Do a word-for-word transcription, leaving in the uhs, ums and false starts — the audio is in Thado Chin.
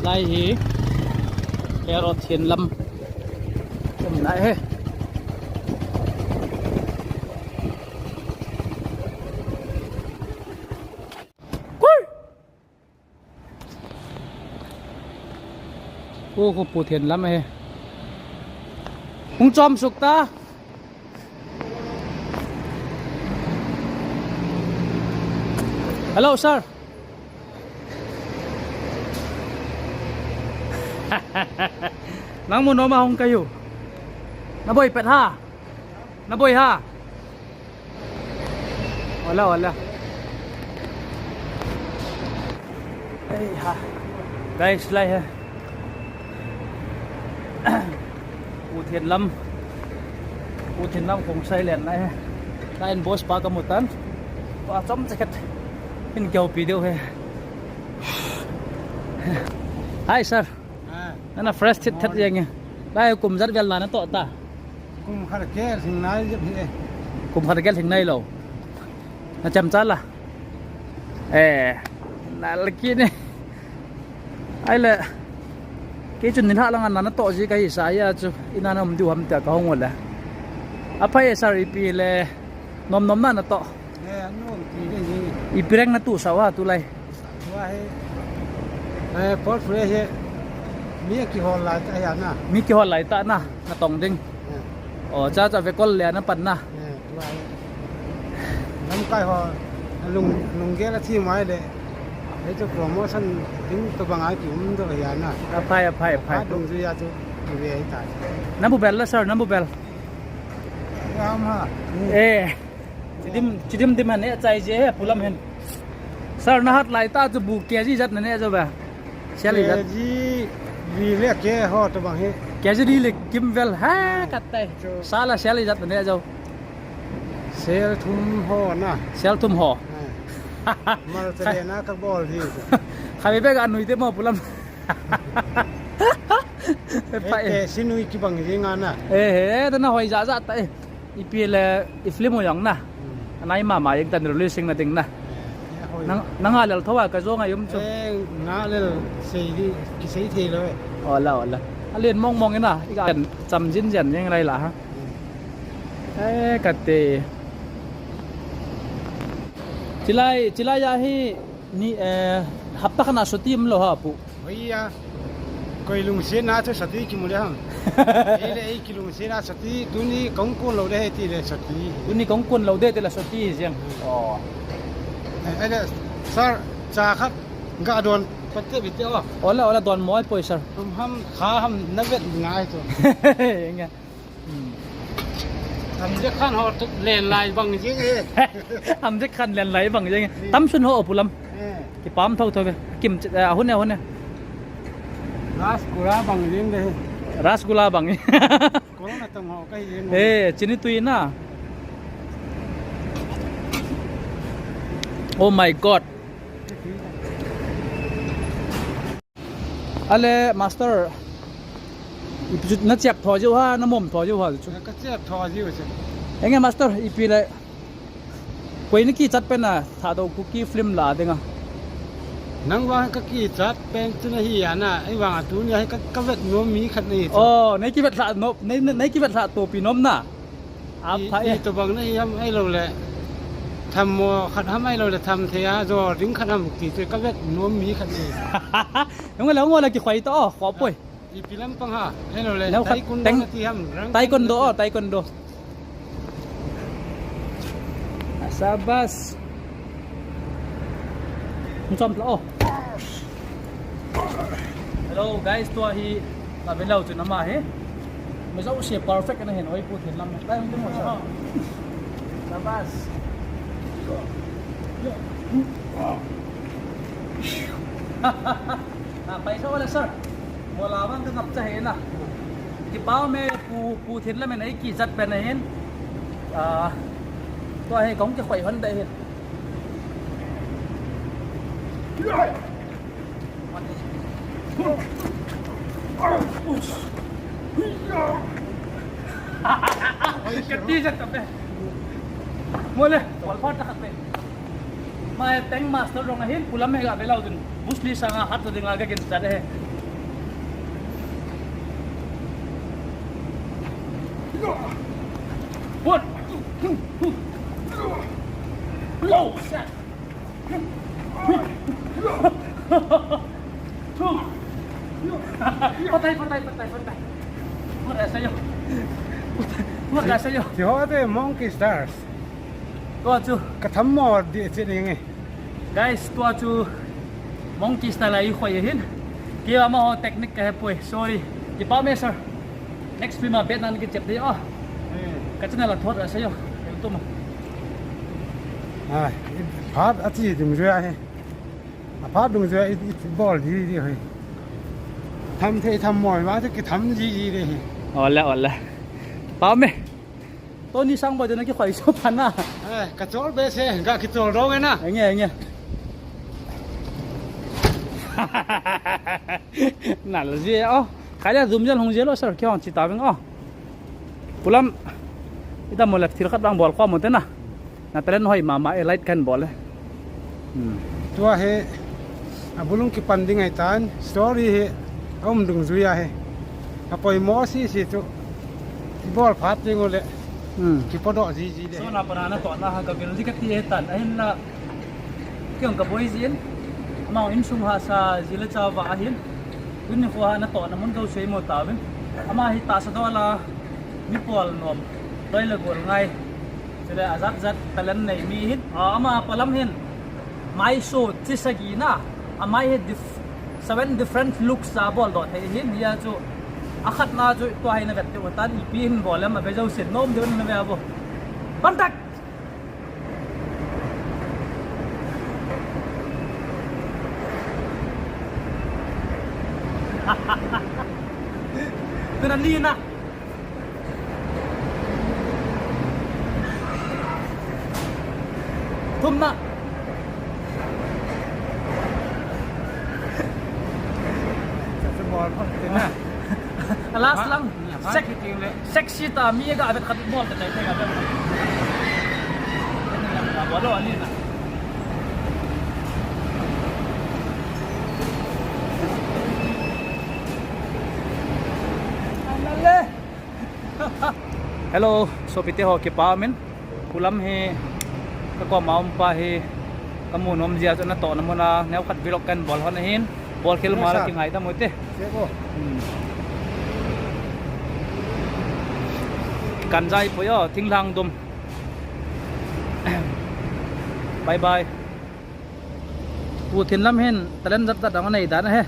Lai hi Hero Thenlam um nai he. Koi! Ko ko Pu Thenlam he. Hung chom suk ta. Hello, sir. Nang mu nom a hung kayu. Na boi pet ha. Na boi ha. Wala, wala. Ei ha. Guys, lai he. Pu Thenlam. Pu Thenlam Khongsai len lai he. Lai in boss pa kamu tan. Pa chom chakhat. Hin kihoupi diu he. Hi, sir. Ah. Nana fresh thet thet jeng e. Lai kum jat vel na natoh ta. Kum khat gel hing nai jep hi e. Kum khat gel hing nai lou. Na chemcha la. Eh, na laki ni. Ahile. Kei chun nilhah langa na natoh ji kahi sa a chu. Ina na um diu ham tia kahung u le. Aphai e sir, ipi le. Nom nom na natoh. Eh, nom ti le ni. Ipi rank natoh sa a tulai. Tua hi, eh, portfolio hi, mi kihol lai tah hi a na. Mi kihol lai tah na, natong ding. Eh. O, cha cha vekol le na pan na. Eh, tua hi. Lamkai ho, lung, lunggel a thi mai le. Hei chu promotion ding tobang a kium doh hi a na. Aphai, aphai, aphai. A dungjui a chu kive hi ta. Number bell la, sir, number bell. Ram ha. Eh. Chidim, chidim dim han e chai je he Pu Lam hin. Sir, nahat lai tah chu bu K G jat na ne jo ba. Sial ijat. K G li le ke ho tobang hi. K G li le kim vel ha kat tai. Chu. Sala sial ijat na ne jo. Sel thum ho na. Sel thum ho. Ah. Mal chale na ka bol hi. Khavi be ga nui te mo Pu Lam. Pai. Te sinui kibang jing a na. Eh, he, ta na hoi ja ja ta e. Ipi le, i film u jong na. Hmm. Anai mama jeng tan releasing na ding na. Eh, hoi. Nang, nang a lel tho a ka jong a um chu. Eh, nga lel sei di, kisei thei lou e. Ola, ola. Alen mong mong ina, i ka cham jin jen jeng lai la ha. Hmm. Eh, kate. Chilai, chilai a hi ni, eh, hapta khat na chuti um lou ha pu. Hoiya, koi lungsetna chu chuti kimu le ham. Ei le ei kilungsetna chuti, tuni kong kun lou de he ti le chuti. Tuni kong kun lou de ti le chuti jeng. Hmm. Oh. Eh, ei le, sir, cha khat ga don pat te bit te o. Ola, ola don mo ai poi, sir. Tum ham, kha ham, na vet ngai chu. Nge. Hmm. Hamjek khan ho tu len lai bang jing e. Hamjek khan len lai bang jing e. Hmm. Tam sun ho Pu Lam. Eh. Kipah tho tho ve. Kim, eh, ahun e, ahun e. Rasgulla bang jing de. Rasgulla bang. Corona tam ho ka hi jing. Eh, chini tui na. Oh my God. Ale, master, ipi chu na chep tho jiu ha, na mom tho jiu ha chu. Ka chep tho jiu chu. Enge, master, ipi le, koi na kichat pen a, Thadou Kuki film la dinga. Nang vang ka kichat pen chu na hi a na, ei vang a tuni a hi ka, ka vet nom mi khat na hi chu. Oh, nei kivet lha nom, nei, nei, nei kivet lha topi nom na. Apha e. Itobang na hi ham ahilou le. Tham mo khat ham ahilou le tham thei a jo ding khat ham ti chu ka vet nom mi khat ni. Ngol le ngol le kikhoi ta o, kho poi. Ipi lampang ha, ahilou le. Neo khat taekwondo teng, na ti ham, rang taekwondo o, taekwondo. Sabas. Hung chom tla o. Hello guys, tua hi ka ve lou chu nama hi. Mi jouse perfect ana hin, oi Pu Thenlam. Lai hung tum mo sa. Sabas. Ah, paisa wala sir. Mola bang ka ngap cha he na. Kipah me Pu, Pu Thenlam in ei kichat pen ahin. Ah, tua hi kong kikhoi hon dai hin. Ka ti jat ka pe. Mole, wall part ta khat pe. Mai tank master rong ahin, pulam he ga belau dun. Bruce Lee sanga hat ding a ga gin chat he. One, two, two. Oh, shit. Patay, patay, patay, patay. Wala sa'yo. Wala sa'yo. Ti ho te monkey stars. Tua chu. Ka tham mo di che ni nge. Guys, tua chu monkey style a i khoi hin. Kei ama ho technique ka he poi. Sorry. Kipa me, sir. Next film a bet nan kichep ding o. Hmm. Ka channel a thot ra sa'yo. Tum. Ah, phat a chi dum jua he. A phat dum jua i, i bol di di he. Tham thei tham mo ma te ki tham ji ji de he. Ole, ole. Pa me. Tony Sangboi jona kikhoi so phana. Eh, ka chol be se, ka kichol dong e na. Enge, enge. Na lo je o. Khaile zoom jal hung je lo sir, kihong chi ta veng o. Pulam. Ita mo left thil khat bang bol ko mo te na. Na talent hoi mama e, light kan bol e. Hmm. Tua hi abulung kipan ding ahi tan, story hi aum dungjui ahi. Apoimo sisi chu. Ibol phat ding ule. Hmm. Kipodoh jiji de. So na pana natohna ha ka vil ji kati ahi tan. Ahinla kei jong ka boi jin. Ama insung hahsa ji le chapa ahin. Tuni nikho ha natohna mun ka sei mo tauvin. Ama hi tahsa dola mi pol nom. Doi le gol ngai. Chule ajat jat talent nei mi hin, ah, ama palam hin. Mai so chi sagi na. Amai hi dif-, seven different looks a bol doh thei hin. Hia chu akhatna chu tua hi na vet diu tan, ipi hin bol em, a ve jou sin nom diu na ve a bo. Pan tak. Tuna li na. Thumna. Sa sa bol pa, tina. Last lang. Sexy ta mi ga vet khat bol ta tai ga. Bol lo ani na. Hello, sopite ho, kipa umin. Pulam hi ka koma um pa hi ka mu nom jia chu natohna muna neokhat vlog kan bol hon ahin. Bol khel ma la kingai ta mo te. Hmm. Kan jai poi o, thinglhang dum. Bye bye. Pu Thinlam hin talent jat jat dang anei dan ahi.